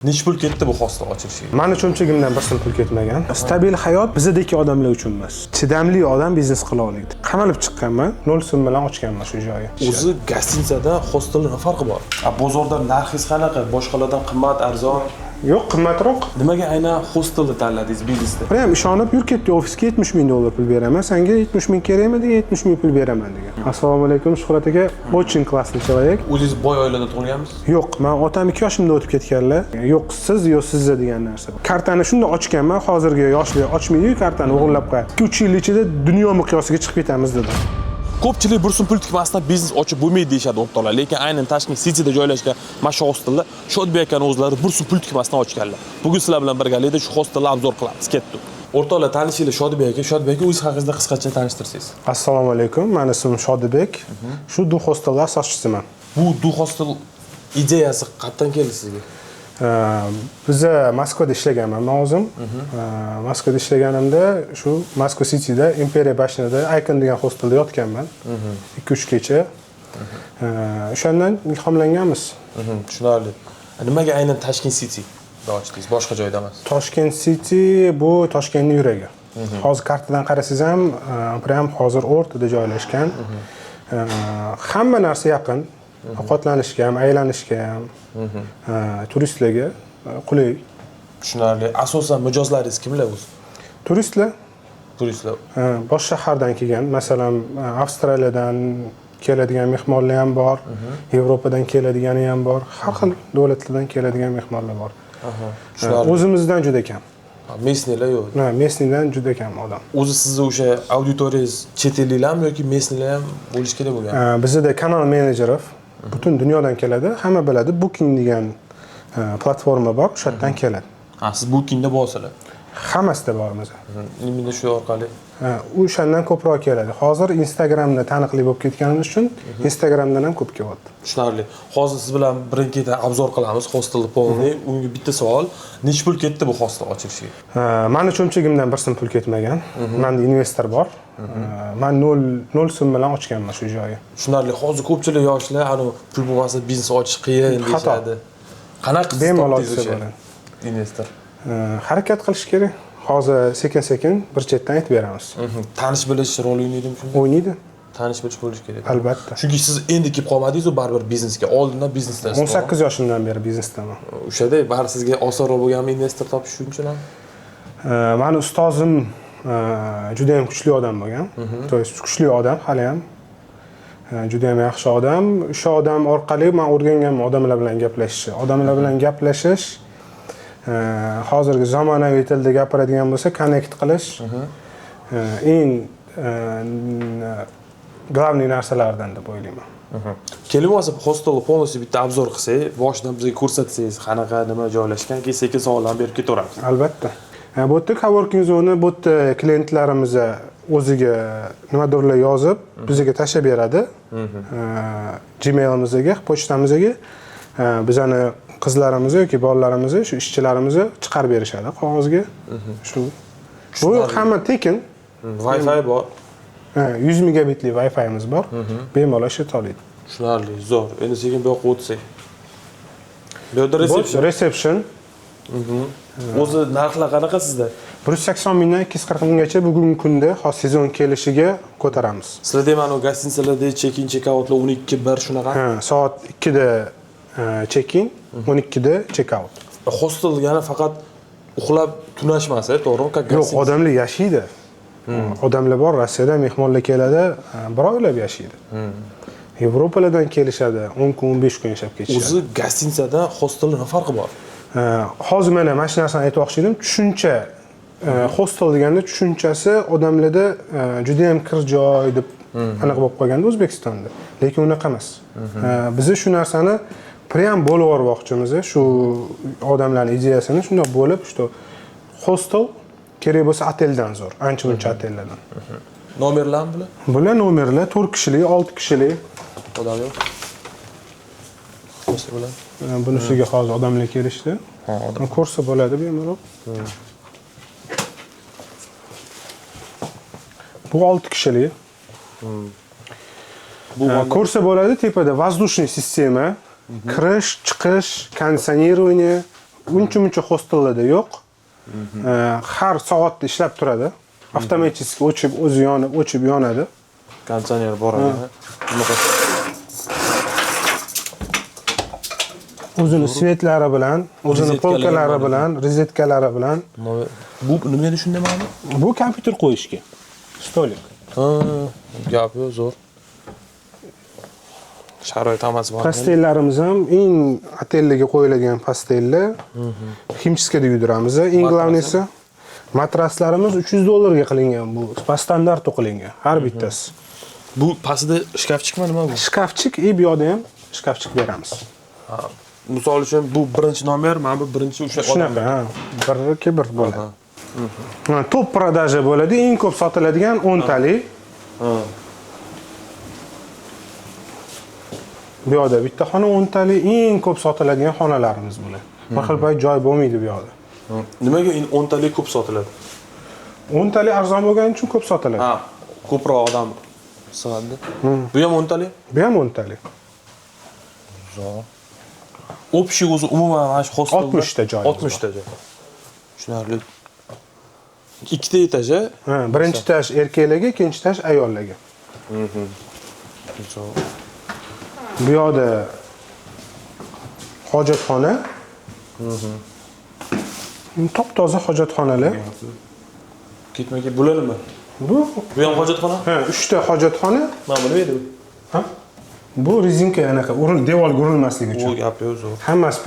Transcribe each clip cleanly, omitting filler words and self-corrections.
Nechi pul ketdi bu hostel ochilishiga? Mani cho'nchagimdan bir so'm pul ketmagan. Stabil hayot bizadagi odamlar uchun emas. Chidamli odam biznes qila oladi. Qamalib chiqqanman, 0 so'm bilan ochganman shu joyi. O'zi гостиница dan hostelni nima farqi bor? A bozorda narxingiz qanaqa? Boshqalardan qimmat, arzon? Yo'q, qimmatroq. Nimaga aynan hostelni tanladingiz biznesda? Bir ham ishonib yur ketdi ofisga, 70 ming dollar pul beraman, sanga 70 ming kerakmi degan, 70 ming pul beraman degan. Assalomu alaykum, Shuhrat aka, очень классный человек. O'zingiz boy oilada tug'ilganmisiz? Yo'q, man otam 2 yoshimda o'tib ketganlar. Yo'q, siz yo sizza degan narsa. Kartani shunda ochganman, hozirgi yoshlar ochmaydi-yu kartani, o'g'irlab qo'yadi. 2-3 yil ichida dunyo miqyosiga chiqib ketamiz dedim. Ko'pchilik bir so'm pul tikmasdan biznes ochib bo'lmaydi deyishadi o'rtoqlar. Lekin aynan Tashkent Cityda joylashgan mana shu hostelda Shodbek akani o'zlari bir so'm pul tikmasdan ochganlar. Bugun sizlar bilan birgalikda shu hostelni обзор qilamiz. Ketdik. O'rtoqlar, tanishinglar Shodbek aka. Shodbek aka, o'zingiz haqingizda qisqacha tanishtirsangiz. Assalomu alaykum, mani ismim Shodibek. Shu Du hostelda asoschisiman. Bu Du hostel ideyasi qayerdan keldi sizga? Biza Moskvada ishlaganman man o'zim. Moskvada ishlaganimda shu Moskva Cityda Imperiya башня da Icon degan hostelda yotganman. 2-3 kecha. O'shandan ilhomlanganmiz. Tushunarli. Nimaga aynan Tashkent Cityda ochdingiz, boshqa joyda emas? Toshkent City bu Toshkentning yuragi. Hozir kartadan qarasangiz ham, прям hozir o'rtada joylashgan. Hamma narsa yaqin. Ovqatlanishga ham, aylanishga ham, turistlarga qulay. Tushunarli. Asosan mijozlaringiz kimlar o'zi? Turistlar. Turistlar. Boshqa shahardan kelgan, masalan, Avstraliyadan keladigan mehmonlar ham bor, Yevropadan keladigani ham bor, har xil davlatlardan keladigan mehmonlar bor. Tushunarli. O'zimizdan juda kam. Местный lar yo'q. Ha, местный dan juda kam odam. O'zi sizni o'sha auditoriyangiz chet elliklarmi yoki местный lar ham bo'lishi kerak bo'lgan? Bizada канал менеджеров butun dunyodan keladi, hamma biladi, Booking degan platforma bor, o'sha yerdan keladi. Ha, siz Bookingda borsizlar. Hammasida bormiz. Nimada shu orqali? Ha, o'shandan ko'proq keladi. Hozir Instagramda taniqli bo'lib ketganimiz uchun Instagramdan ham ko'p kelyapti. Tushunarli. Hozir siz bilan birin-ketin обзор qilamiz hostelni полный. Unga bitta savol: nechi pul ketdi bu hostel ochilishiga? Mani cho'nchagimdan bir so'm pul ketmagan. Manda investor bor. Man 0 so'm bilan ochganman shu joyi. Tushunarli. Hozir ko'pchilik yoshlar anu pul bo'lmasa biznes ochish qiyin Xato. deyishadi. Qanaqa qilib Bemalol topdingiz ochsa o'sha bo'ladi. investor? Harakat qilish kerak. Hozir sekin-sekin bir chetdan aytib beramiz. Tanish bilish rol o'ynaydimi shunda? O'ynaydi, Tanish bilish bo'lishi kerak. Albatta. Chunki siz endi kelib qolmadingiz-u baribir biznesga. Oldindan biznesda. 18 yoshimdan beri biznesdaman. O'shada baribir sizga osonroq bo'lganmi investor topish shuning uchun ham? Mani ustozim juda ham kuchli odam bo'lgan. То есть kuchli odam hali ham. Juda ham yaxshi odam. O'sha odam orqali man o'rganganman odamlar bilan gaplashishni. Odamlar bilan gaplashish, hozirgi zamonaviy tilda gapiradigan bo'lsa, connect qilish eng главный narsalardan deb o'ylayman. Kelib olsa hostelni полностью bitta обзор qilsak, boshidan bizga ko'rsatsangiz, qanaqa, nima joylashgan, keyin sekin savollarni berib ketaveramiz. Albatta. Bu yerda coworking zona, bu yerda klientlarimiz o'ziga nimadirlar yozib, bizga tashlab beradi. Gmailimizga, pochtamizga bizani qizlarimiz yoki bolalarimiz, shu ishchilarimiz chiqarib berishadi qog'ozga. Shu. Bu hamma tekin. Wi-Fi bor. Ha, 100 megabitli Wi-Fi'miz bor. Bemalol ishlata oladi. Tushunarli, zo'r. Endi sekin bu yoqqa o'tsak. Bu yerda Bu reception. Reception. O'zi narxlar qanaqa sizda? 180 mingdan 240 minggacha bugungi kunda, hozir sezon kelishiga ko'taramiz. Sizlarda mana u гостиница larda check-in, check-outlar 12, 1 shunaqa. Ha, soat 2 da check-in, 12 da check-out. Hostel yana faqat uxlab tunash emas, to'g'rimi? Как Yo'q, гостиница. Odamlar yashaydi. Odamlar bor, Rossiyadan mehmonlar keladi, bir oylab yashaydi. Yevropalardan kelishadi, 10 kun, 15 kun yashab ketishadi. O'zi гостиница dan hostelni nima farqi bor? Hozir mana shu narsani aytmoqchi edim. Tushuncha, hostel deganda tushunchasi odamlarda juda ham kir joy deb anaqa bo'lib qolganda O'zbekistonda. Lekin unaqa emas. Biz shu narsani прям bo'lib yubormoqchimiz, shu odamlarning ideyasini shundoq bo'lib, что hostel kerak bo'lsa oteldan zo'r, ancha-muncha otellardan. Nomerlarmi bular? Bular nomerlar 4 kishilik, 6 kishilik. Odam yo'q. Ko'rsa bo'ladi. Bunisiga hozir odamlar kelishdi. Ha, odam. Ko'rsa bo'ladi bemalol. Bu 6 kishilik. Bu Ko'rsa bo'ladi, tepada воздушный sistema, kirish, chiqish, кондиционирование, Uncha muncha hostellarda yo'q. Har soatda ishlab turadi. Avtomatik o'chib, o'zi yonib, o'chib yonadi. Konditsioner bor ekan. Bunaqa O'zini свет lari bilan, o'zini Rozetkalari polkalari bor. bilan, rozetkalari bilan. Bu nima edi shunda ma'no? Bu kompyuter qo'yishga. Столик. Ha, gap yo'q, zo'r. Sharoit hammasi bor. Постель larimiz ham eng otellarga qo'yiladigan постель lar. Химчистка da yuvdiramiz. Eng главный si, matraslarimiz 300 dollarga qilingan bu. По стандарту qilingan har bittasi. Bu pastida шкафчик mi, nima bu? Шкафчик и bu yoqda ham шкафчик beramiz. Ha. Misol uchun, bu birinchi nomer, mana bu birinchi o'sha odam. Shunaqa, ha. Birga bir bo'ladi. Ha, топ продажа bo'ladi, eng ko'p sotiladigan 10 talik. Bu yoqda bitta xona 10 talik, eng ko'p sotiladigan xonalarimiz bular. Bir xil payt joy bo'lmaydi bu yoqda. Nimaga endi 10 talik ko'p sotiladi? 10 talik arzon bo'lgani uchun ko'p sotiladi. Ha, ko'proq odam sig'adi. Bu ham 10 talik? Bu ham 10 talik. Zo'r. Общий o'zi umuman mana shu hostelda 60 ta joyimiz. 60 ta joy. Tushunarli. Ikkita этаж, a? Ha, birinchi этаж erkaklarga, ikkinchi этаж ayollarga. Zo'r. Bu yoqda hojatxona. Top toza hojatxonalar. Ketma-ket bular nima? Bu Bu ham hojatxona? Ha, 3 ta hojatxona. Mana bu nima edi bu? Ha? Bu rezinka, anaqa urin devorga urilmasligi uchun. U gap yo'q, zo'r. Hammasi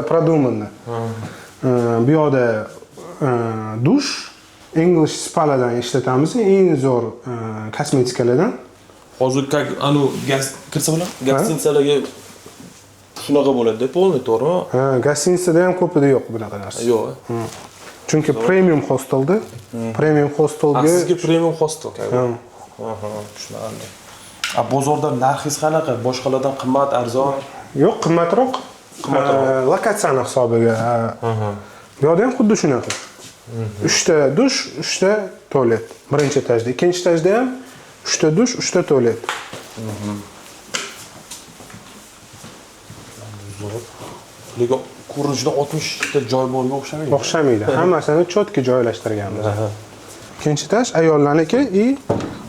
продуманно. Bu yoqda dush English Spa'lardan ishlatamiz, eng zo'r kosmetikalardan. Hozir как anu gaz kirsa bo'ladi? Гостиница larga shunaqa bo'ladi, полный, to'g'rimi? Ha, гостиница da ham ko'pida yo'q bunaqa narsa. Yo'q. Chunki premium hostelda, premium hostelga Sizga premium hostel. Ha. Aha, tushunarli. A bozorda narxingiz qanaqa? Boshqalardan qimmat, arzon? Yo'q, qimmatroq. Qimmatroq. Lokatsiyani hisobiga. Bu yoqda ham xuddi shunaqa. Uchta dush, uchta tualet. Birinchi этаж da, ikkinchi этаж da ham uchta dush, uchta tualet. Zo'r. Lekin ko'rinishida 60 ta joy borga o'xshamaydi. O'xshamaydi. Hammasini четко joylashtirganmiz. Ikkinchi этаж ayollarniki и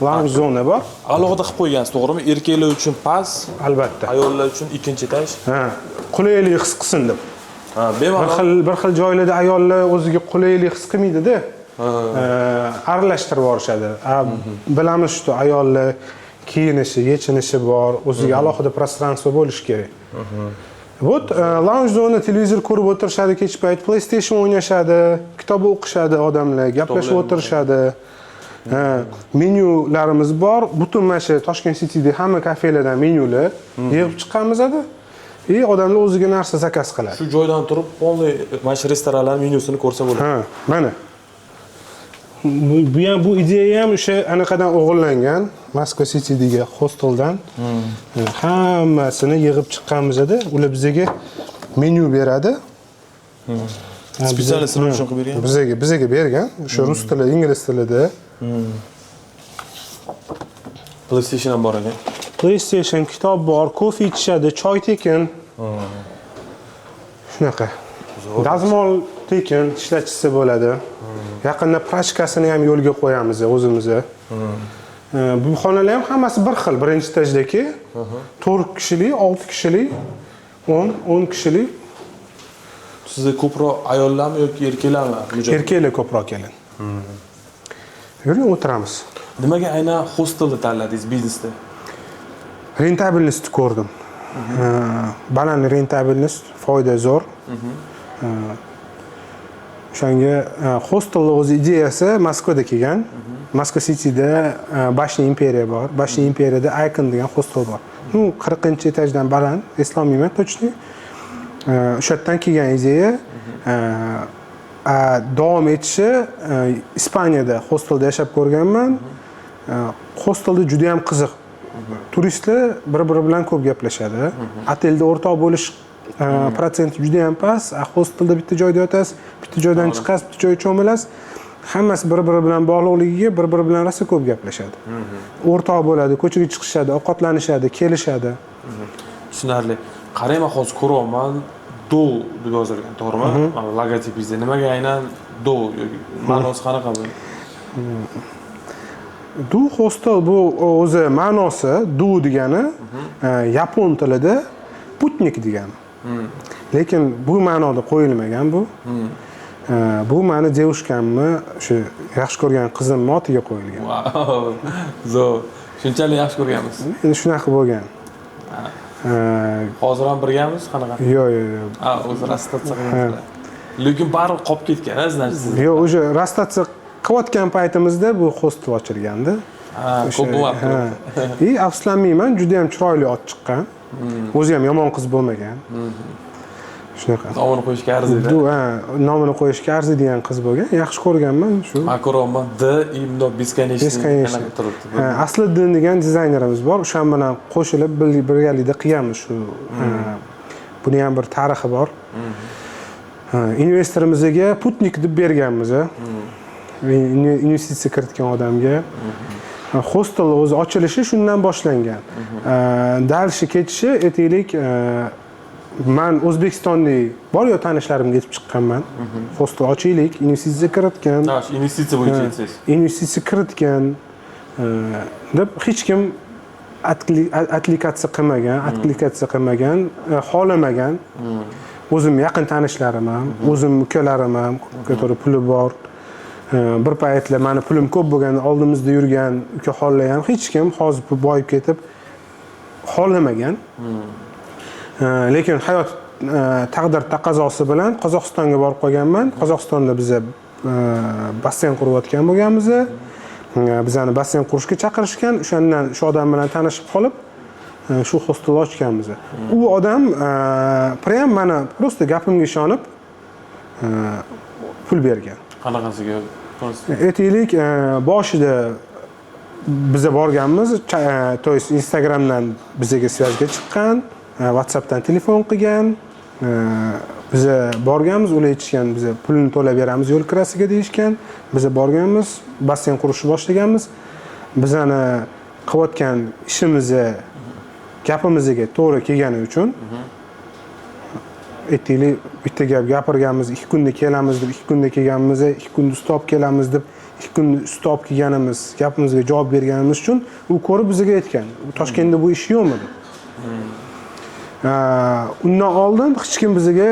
lounge zona bor. Alohida qilib qo'ygansiz, to'g'rimi? Erkaklar uchun past, Albatta. Ayollar uchun ikkinchi этаж. Ha, qulaylik his qilsin deb. Ha, Bir bemalol. xil joylarda ayollar o'ziga qulaylik his qilmaydida. Aralashtirib yuborishadi. A, bilamiz, что ayollar kiyinishi, yechinishi bor, o'ziga alohida пространство bo'lishi kerak. Вот, lounge zona, televizor ko'rib o'tirishadi kech payt, PlayStation o'ynashadi, kitob o'qishadi odamlar, gaplashib o'tirishadi. Ha, menyularimiz bor. Butun mana shu Toshkent Cityda hamma kafelardan menyular yig'ib chiqqanmiz. И odamlar o'ziga narsa заказ qiladi. Shu joydan turib полный mana shu restoranlar menyusini ko'rsa bo'ladi. Ha, mana. Bu ham, bu ideya ham o'sha anaqadan o'g'irlangan, Moskva Citydagi hosteldan. Hammasini yig'ib chiqqanmiz-da, ular bizga menyu beradi. Ha, Специально sizlar uchun qilib bergan? Bizga bergan. O'sha rus tili, ingliz tilida. PlayStation ham bor ekan. PlayStation, kitob bor, kofe ichishadi, choy tekin. Shunaqa. Dazmol tekin ishlatishsa bo'ladi. Yaqinda прачка sini ham yo'lga qo'yamiz o'zimiz. Bu xonalar ham hammasi bir xil. Birinchi этаж dagi 4 kishilik, 6 kishilik, 10, 10 kishilik. Sizda ko'proq ayollarmi yoki erkaklarmi mijoz? Erkaklar ko'proq keladi. Yuring, o'tiramiz. Nimaga aynan hostelni tanladingiz biznesda? Рентабельность ni ko'rdim. Baland рентабельность, foyda zo'r. O'shanga hostelni o'zi ideyasi Moskvada kelgan. Moskva Cityda Башня Империя bor. Башня Империя da Icon degan hostel bor. Ну, 40 этаж dan baland, eslolmayman точно. O'sha yerdan kelgan ideya. Davom etishi Ispaniyada hostelda yashab ko'rganman. Hostelda juda ham qiziq. Turistlar bir-biri bilan ko'p gaplashadi. Otelda o'rtoq bo'lish процент i juda ham past. A hostelda bitta joyda yotasiz, bitta joydan chiqasiz, bitta joyga cho'milasiz. Hammasi bir-biri bilan bog'liqligiga bir-biri bilan rosa ko'p gaplashadi. O'rtoq bo'ladi, ko'chaga chiqishadi, ovqatlanishadi, kelishadi. Tushunarli. Qarang, man hozir ko'ryapman. Do deb yozilgan, to'g'rimi? Mana logotipingizda nimaga aynan do yoki ma'nosi qanaqa bu? Du Hostel, bu o'zi ma'nosi, du degani yapon tilida путник degani, lekin bu ma'noda qo'yilmagan bu. Bu mani девушка mni, o'sha yaxshi ko'rgan qizimni otiga qo'yilgan. Vau, zo'r. Shunchalik yaxshi ko'rganmiz. Endi shunaqa bo'lgan. Hozir ham birgamiz, qanaqa? Yo'q. Ha, o'zi расстаться qilganlar, lekin baribir qolib ketgan, a, значит, siz. Yo'q, уже расстаться qilayotgan paytimizda bu hostel ochilgandi. Ha, ko'p bo'lmabdi. Ha. И afsuslanmayman, juda ham chiroyli ot chiqqan. O'zi ham yomon qiz bo'lmagan, shunaqa. Nomini qo'yishga arziydi. Du, ha, nomini qo'yishga arziydigan qiz bo'lgan, yaxshi ko'rganman shu. Man ko'ryapman, D и bundoq бесконечный. Бесконечный. Anaqa turibdi. Ha, Asliddin degan dizaynerimiz bor, o'shan bilan qo'shilib birgalikda qilganmiz shu. Ha, buni ham bir tarixi bor. Ha, investorimizga путник deb berganmiz, a. Investitsiya kiritgan odamga. Hostel o'zi ochilishi shundan boshlangan. Дальше ketishi, aytaylik, man O'zbekistonlik bor yo'q tanishlarimga aytib chiqqanman, hostel ochaylik, investitsiya kiritgan. Ha, shu investitsiya bo'yicha aytsangiz. Investitsiya kiritgan deb hech kim откликаться qilmagan, xohlamagan. O'zim yaqin tanishlarim ham, o'zim ukalarim ham, который puli bor. Bir paytlar mani pulim ko'p bo'lganda oldimizda yurgan ukaxonlar ham, hech kim hozir boyib ketib xohlamagan. Lekin hayot, taqdir taqozosi bilan Qozog'istonga borib qolganman. Qozog'istonda biza basseyn qurayotgan bo'lganmiz. Bizani basseyn qurishga chaqirishgan. O'shandan shu odam bilan tanishib qolib, shu hostel ochganmiz. U odam прям mani просто gapimga ishonib, pul bergan. Qanaqasiga? Aytaylik, boshida biza borganmiz, то есть Instagramdan bizaga связь ga chiqqan, WhatsAppdan telefon qilgan. Biza borganmiz, ular aytishgan, biza pulini to'lab beramiz yo'l kirasiga deyishgan. Biza borganmiz, basseyn qurishni boshlaganmiz. Bizani qilayotgan ishimizni gapimizga to'g'ri kelgani uchun, aytaylik, bitta gap gapirganmiz, 2 kunda kelamiz deb, 2 kunda kelganmiz, 2 kunda usta olib kelamiz deb, 2 kunda usta olib kelganimiz, gapimizga javob berganimiz uchun u ko'rib bizga aytgan, Toshkentda bu ish yo'qmi deb. Undan oldin hech kim bizga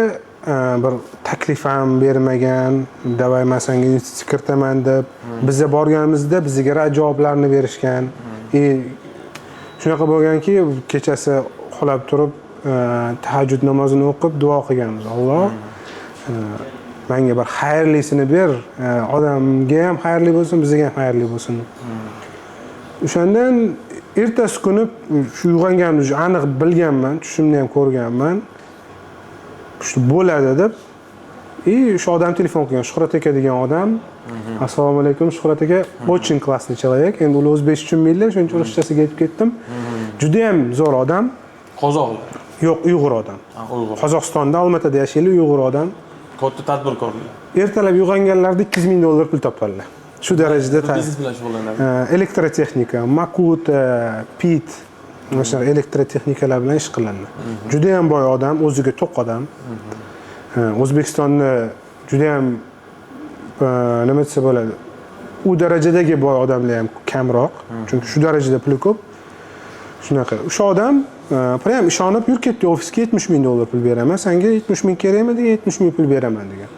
bir taklif ham bermagan, давай man senga investitsiya kiritaman deb. Biza borganimizda bizga rad javoblarni berishgan. И shunaqa bo'lganki, kechasi uxlab turib, tahajjud namozini o'qib duo qilganmiz: Alloh, menga bir xayrlisini ber, odamga ham xayrli bo'lsin, bizga ham xayrli bo'lsin. O'shandan ertasi kuni shu uyg'onganimda уже aniq bilganman, tushimda ham ko'rganman shu bo'ladi deb. И o'sha odam telefon qilgan, Shuhrat aka degan odam. Assalomu alaykum, Shuhrat aka, очень классный человек. Endi ular o'zbekcha tushunmaydilar, shuning uchun ruschasiga aytib ketdim. Judayam zo'r odam. Qozoqlar? Yo'q, uyg'ur odam. Ha, uyg'ur. Qozog'istonda, Olmaotada yashaydi, uyg'ur odam. Katta tadbirkorlar. Ertalab uyg'onganlarida 200 000 dollar pul topadilar, shu darajada. Biznes bilan shug'ullanadi. Elektrotexnika, Makuta, Pit, mana shunaqa elektrotexnikalar bilan ish qiladi. Judayam boy odam, o'ziga to'q odam. O'zbekistonda judayam, nima desa bo'ladi, u darajadagi boy odamlar ham kamroq, chunki shu darajada puli ko'p. Shunaqa o'sha odam прям ishonib, yur ketdik ofisga, 70 000 dollar pul beraman sanga, 70 000 kerakmi degan, 70 000 pul beraman degan.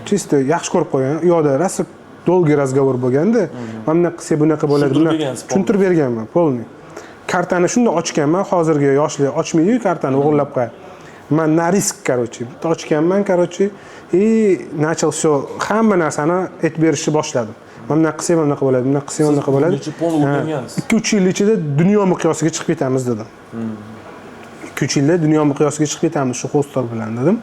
Чисто yaxshi ko'rib qo'ygan. U yoqda rosa долгий разговор bo'lganda, mana bunaqa qilsak, bunaqa bo'ladi. Tushuntirib bergansiz. Tushuntirib berganman полный. Kartani shunday ochganman, hozirgi yoshlar ochmaydiyu kartani, o'g'irlab qo'yadi. Man на риск, короче, bitta ochganman, короче, и начал все, hamma narsani aytib berishni boshladim. Mana bunaqa qilsak, mana bunaqa bo'ladi, bunaqa qilsak, mana bunaqa bo'ladi. Necha полный o'rgangansiz. 2-3 yil ichida dunyo miqyosiga chiqib ketamiz dedim. 2-3 yilda dunyo miqyosiga chiqib ketamiz shu hostel bilan dedim.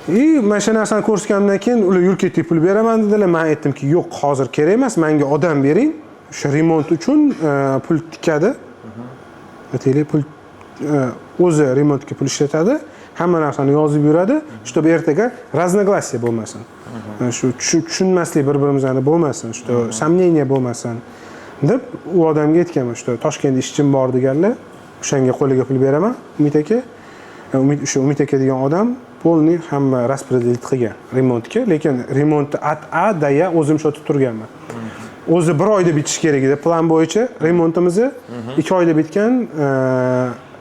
И mana shu narsani ko'rsatganimdan keyin ular yur ketdik, pul beraman dedilar. Man aytdimki, yo'q, hozir kerak emas, manga odam bering, o'sha remont uchun pul tikadi, aytaylik, pul o'zi remontga pul ishlatadi, hamma narsani yozib yuradi, чтобы ertaga разногласие bo'lmasin. Shu tushunmaslik bir birimizni bo'lmasin, что сомнение bo'lmasin deb u odamga aytganman, что Toshkentda ishchim bor deganlar, o'shanga qo'liga pul beraman, Umid aka. Umid, o'sha Umid aka degan odam полный hamma распределить qilgan remontga, lekin remontni от А до Я o'zim shu yerda turganman. O'zi bir oyda bitishi kerak edi plan bo'yicha remontimizni, 2 oyda bitgan.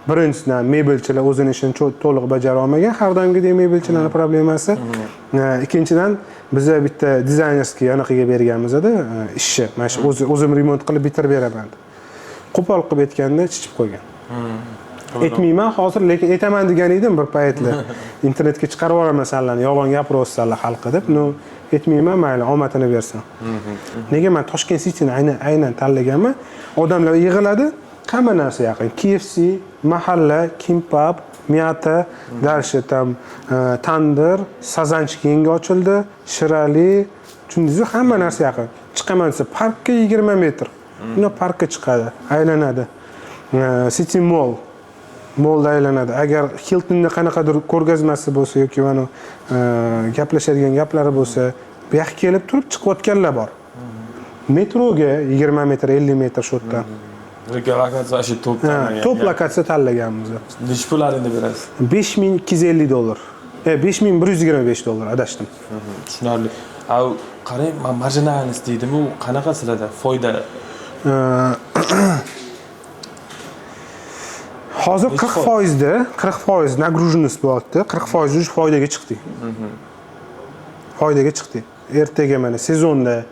Birinchisidan, mebelchilar o'zini ishini to'liq bajara olmagan, har doimgidek mebelchilarni problemasi. Ikkinchidan, biza bitta дизайнерский anaqaga berganmizda ishni, mana shu o'zi o'zim remont qilib bitirib beraman deb. Qo'pol qilib aytganda, chichib qo'ygan. Aytmayman hozir, lekin aytaman degan edim bir paytlar, internetga chiqarib yuboraman sanlarni, yolg'on gapiryapsizlar xalqqa deb. Но aytmayman, mayli, omadini bersin. Nega man Toshkent Cityni aynan tanlaganman? Odamlar yig'iladi, hamma narsa yaqin: KFC, mahalla, kimbap, Мята, дальше там tandir, Сазанчик yangi ochildi, Shirali, tushundingizmi? Hamma narsa yaqin. Chiqaman desa, parkka 20 metr, unda parkka chiqadi, aylanadi. City Mall, molda aylanadi. Agar Hiltonni qanaqadir ko'rgazmasi bo'lsa yoki mana gaplashadigan gaplari bo'lsa, bu yoqqa kelib turib chiqayotganlar bor. Metroga 20 metr, 50 metr shu yerdan. Lekin lokatsiya вообще топ. Ha, Tanlagan. Топ lokatsiya tanlaganmiz. Nechi pul arenda berasiz? 5250 dollar, 5125 dollar, adashdim. Tushunarli. A, qarang, man маржинальность deydimi, u qanaqa sizlarda foyda? Hozir Nechi 40 foiz? foizda, 40% нагруженность bo'lyapti, 40% уже foydaga chiqdik, foydaga chiqdik. Ertaga mana sezonda,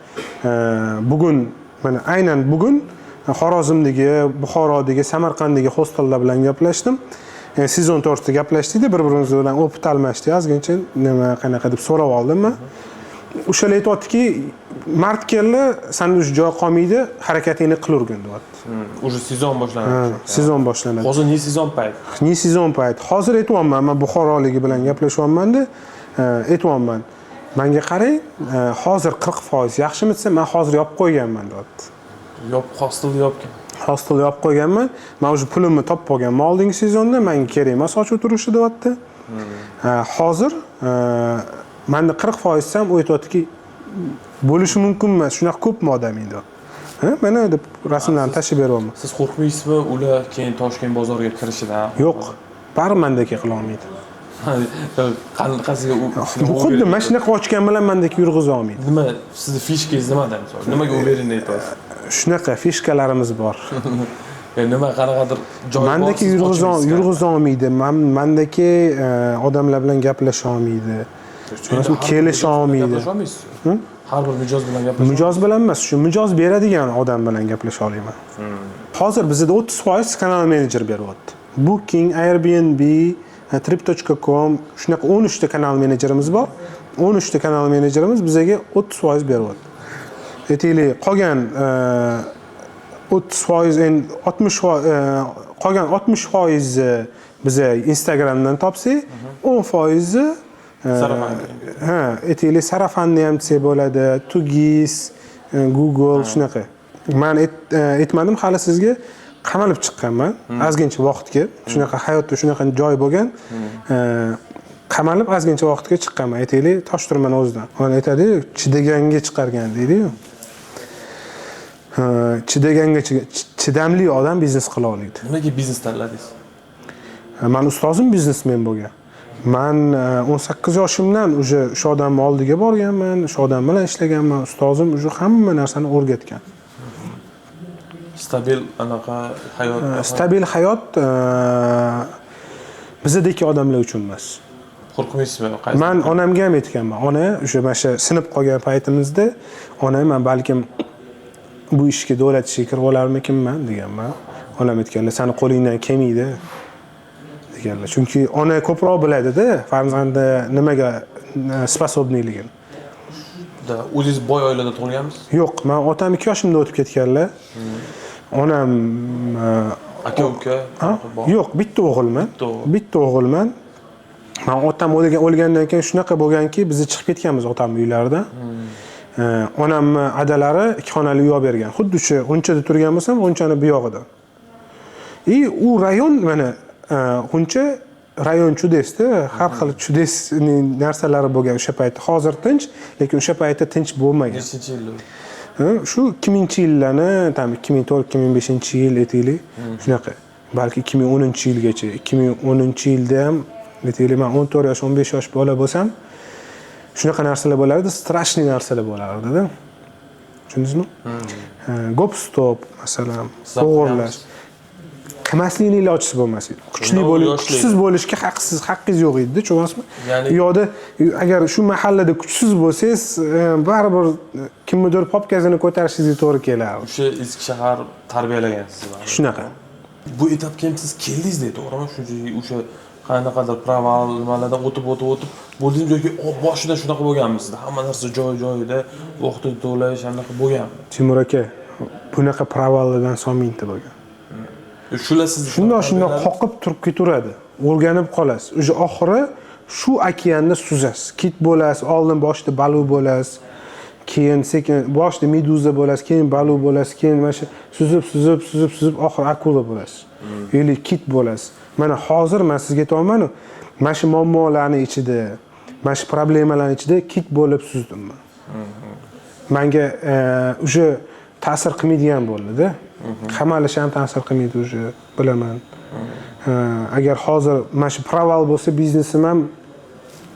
bugun, mana aynan bugun Xorazmdagi, Buxorodagi, Samarqanddagi hostellar bilan gaplashdim. Sezon to'g'risida gaplashdikda, bir birimiz bilan опыт almashdik ozgincha, nima, qanaqa deb so'rab oldim man. O'shalar aytyaptiki, mart keldi, sanda уже joy qolmaydi, harakatingni qilavergin, deyapti. Уже sezon boshlanadi. Ha, sezon boshlanadi. Hozir не сезон payt. Не сезон payt. Hozir aytyapman, man buxoroligi bilan gaplashyapmanda, aytyapman, manga qarang, hozir 40% yaxshimi desa, man hozir yopib qo'yganman, deyapti. Hostelni yopgan. Hostel yopib qo'yganman man, уже pulimni topib olganman oldingi sezonda, manga kerak emas ochib turishi, deyapti. Hozir manda 40% ham, u aytyaptiki, bo'lishi mumkin emas, shunaqa ko'pmi odaming, deyapti. Ha, mana deb rasmlarni tashlab beryapman. Siz qo'rqmaysizmi ular keyin Toshkent bozoriga kirishidan? Yo'q, baribir mandagi qilolmaydi. Qanaqasiga Xuddi mana shunaqa ochgan bilan mandagi yurg'iza olmaydi. Nima, sizni фишка ngiz nimada, misol? Nimaga уверенный aytyapsiz? Shunaqa фишка larimiz bor. Nima, qanaqadir joy bor, Mandaki siz yurg'iza ochmaysiz. Yurg'iza olmaydi. Mandaki odamlar bilan gaplasha olmaydi. Endi har bir Kelisha mijoz bilan olmaydi. gaplasha olmaysiz. Har bir mijoz bilan gaplasha. Mijoz bilan emas, shu mijoz beradigan odam bilan gaplasha olaman. Hozir bizada 30% kanal menejer beryapti. Booking, Airbnb, Trip.com, shunaqa 13 ta kanal menejerimiz bor. 13 ta kanal menejerimiz bizaga 30% beryapti. Aytaylik, qolgan 30%, endi 60, qolgan 60 foizni biza Instagramdan topsak, 10 foizi Сарафан. Ha, aytaylik, сарафан ni ham desak bo'ladi, 2GIS, Google, shunaqa. Man aytmadim hali sizga, qamalib chiqqanman ozgincha vaqtga. Shunaqa hayotda shunaqa joy bo'lgan. Qamalib ozgincha vaqtga chiqqanman, aytaylik, Toshturmani o'zidan. Mana aytadiyu, chidaganga chiqargan deydiyu. Chidaganga, chidamli odam biznes qila oladi. Nimaga biznes tanladingiz? Mani ustozim biznesmen bo'lgan. Man 18 yoshimdan уже o'sha odamni oldiga borganman, o'sha odam bilan ishlaganman. Ustozim уже hamma narsani o'rgatgan. Stabil anaqa hayot. Stabil hayot bizadagi odamlar uchun emas. Qo'rqmaysizmi? Qaysi? Man onamga ham aytganman. Ona, o'sha mana shu sinib qolgan paytimizda, ona, man balkim bu ishga, davlat ishiga kirib olarmikinman, deganman. Onam aytganlar, sani qo'lingdan kelmaydi, deganlar. Chunki ona ko'proq biladida farzandi nimaga способный ligini. Da, o'zingiz boy oilada tug'ilganmisiz? Yo'q, man otam 2 yoshimda o'tib ketganlar. Onam Aka uka Ha? bor? Yo'q, bitta o'g'ilman. Bitta o'g'il. Bitta o'g'ilman. Man otam o'lgandan keyin shunaqa bo'lganki, biz chiqib ketganmiz otamni uylaridan. Onamni adalari ikki xonali uy olib bergan. Xuddi shu G'unchada turgan bo'lsam, G'unchani bu yog'ida. И u rayon mana G'uncha район чудес da, har xil чудес narsalari bo'lgan o'sha paytda. Hozir tinch, lekin o'sha paytda tinch bo'lmagan. Nechinchi yil u? Ha, shu 2000-yillarni, там 2004, 2005 yil aytaylik, shunaqa. Balki 2010-yilgacha, 2010-yilda ham, aytaylik, man 14 yosh, 15 yosh bola bo'lsam, shunaqa narsalar bo'lardi, страшный narsalar bo'lardida. Tushundingizmi? Ha, гоп стоп masalan, Siz ham o'g'irlash. Qilmaslikni ilojisi bo'lmas edi. Kuchli Unda u bo'lish, yoshlik. Kuchsiz bo'lishga haqsiz, haqqingiz yo'q edi, tushunyapsizmi? Ya'ni- U yoqda agar shu mahallada kuchsiz bo'lsangiz, baribir kimnidir papkasini ko'tarishingizga to'g'ri kelardi. O'sha eski shahar tarbiyalagan sizni. Shunaqa. Bu etapga ham siz keldingiz, to'g'rimi? Shunchaki o'sha qanaqadir провал nimalardan o'tib, o'tib, o'tib bo'ldingiz yoki boshida shunaqa bo'lganmi sizda? Hamma narsa joy joyida, vaqtida to'lash, anaqa bo'lganmi? Timur aka, bunaqa провал lardan son mingta bo'lgan. Shular sizni Shundoq shundoq qoqib turib ketaveradi. O'rganib qolasiz. Уже oxiri shu okeanda suzasiz. Kit bo'lasiz, oldin boshida baliq bo'lasiz, keyin sekin boshida meduza bo'lasiz, keyin baliq bo'lasiz, keyin mana shu suzib, suzib, suzib, suzib, oxiri akula bo'lasiz. Или kit bo'lasiz. Mana hozir men sizga aytyapman, mana shu muammolarni ichida, mana shu problemalarni ichida kit bo'lib suzdim man. Manga уже ta'sir qilmaydigan bo'ldida. Hamalish ham ta'sir qilmaydi уже, bilaman. Agar hozir mana shu провал bo'lsa biznesim ham,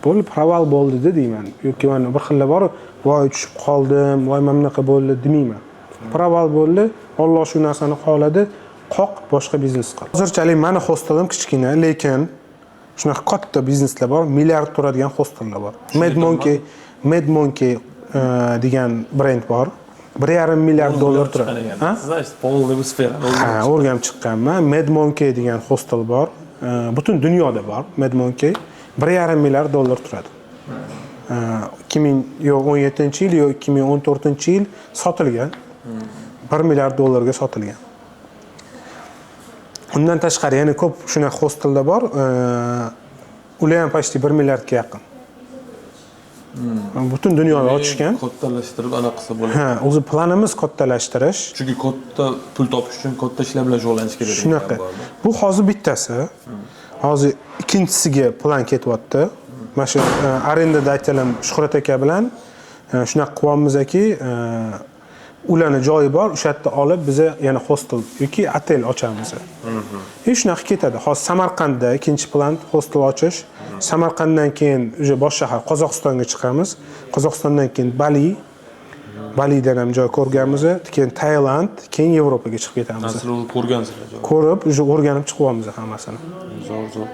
bo'ldi, провал bo'ldi deyman. Yoki mana bir xillar bor, voy, tushib qoldim, voy, mana bunaqa bo'ldi demayman. Провал bo'ldi, Olloh shu narsani xohladi, qoq, boshqa biznes qil. Hozirchalik mani hostelim kichkina, lekin shunaqa katta bizneslar bor, milliard turadigan hostellar bor. Mad Monkey, Mad Monkey degan brend bor. 1,5 milliard dollar turadi. Ha? Значит, полный bu sferani Ha, o'rganib chiqqanman. Mad Monkey degan hostel bor. Butun dunyoda bor Mad Monkey. 1,5 milliard dollar turadi. 2017-yil yo 2014-yil sotilgan. 1 milliard dollarga sotilgan. Undan tashqari yana ko'p shunaqa hostellar bor. Ular ham почти 1 milliardga yaqin. Butun dunyoda ochishgan. Kattalashtirib anaqa qilsa bo'ladi. Ha, o'zi planimiz kattalashtirish. Chunki katta pul topish uchun katta ishlar bilan shug'ullanish kerak degan Shunaqa. gap borda. Bu hozir bittasi. Hozir ikkinchisiga plan ketyapti. Mana shu арендодатель im Shuhrat aka bilan shunaqa qilyapmizki, ularni joyi bor, o'sha yerda olib biza yana hostel yoki otel ochamiz. И shunaqa ketadi. Hozir Samarqandda ikkinchi plan hostel ochish. Samarqanddan keyin уже bosh shahar Qozog'istonga chiqamiz. Qozog'istondan keyin Bali. Balidan ham joy ko'rganmiz, keyin Tailand, keyin Yevropaga chiqib ketamiz. Sizlar ko'rgansizlar joy. Ko'rib, уже o'rganib chiqyapmiz hammasini. Zo'r, zo'r.